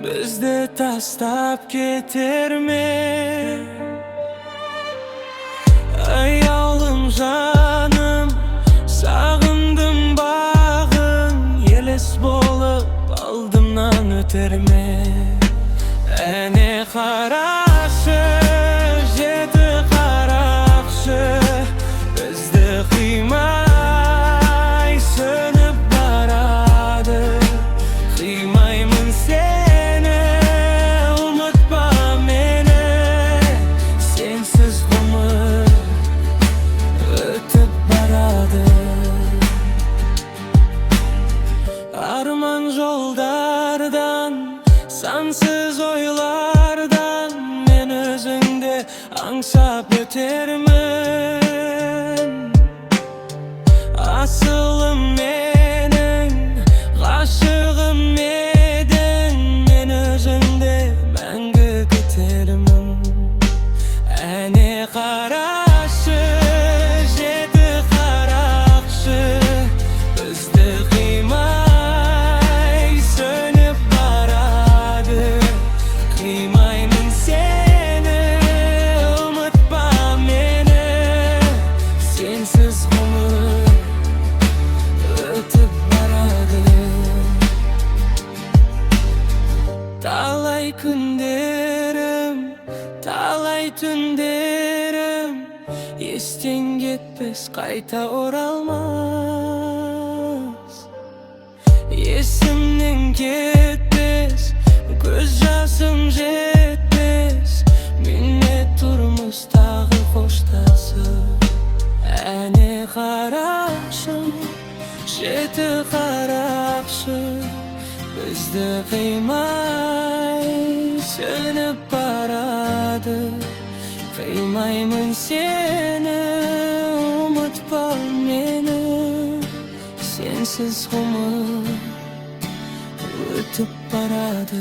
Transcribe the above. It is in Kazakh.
Бізді тастап кетер ме? Аяулым жаным, сағындым бағың, елес болып алдымнан өтер ме? Әне қарашы, жеті қарақшы, бізді қимай сөніп барады. Қимаймын сені, ұмытпа мені, сенсіз ғұмыр өтіп барады. Арман жолдардан, сансыз ойлардан мен өзіңді аңсап өтермін. Асылым менің, ғашығым едің, мен өзіңді мәңгі күтермін. Әне қарашы, жеті қарақшы, бізді қимай сөніп барады. Қимаймын сені, ұмытпа мені, сенсіз ғұмыр өтіп барады. Талай күндерім, талай түндерім естен кетпес, қайта оралмас. Есімнен кетпес, көз жасым жетпес, міне тұрмыз тағы қоштасып. Әне қарашы, жеті қарақшы, бізді қимай сөніп барады. Қимаймын сені, ұмытпа мені, сенсіз ғұмыр өтіп барады.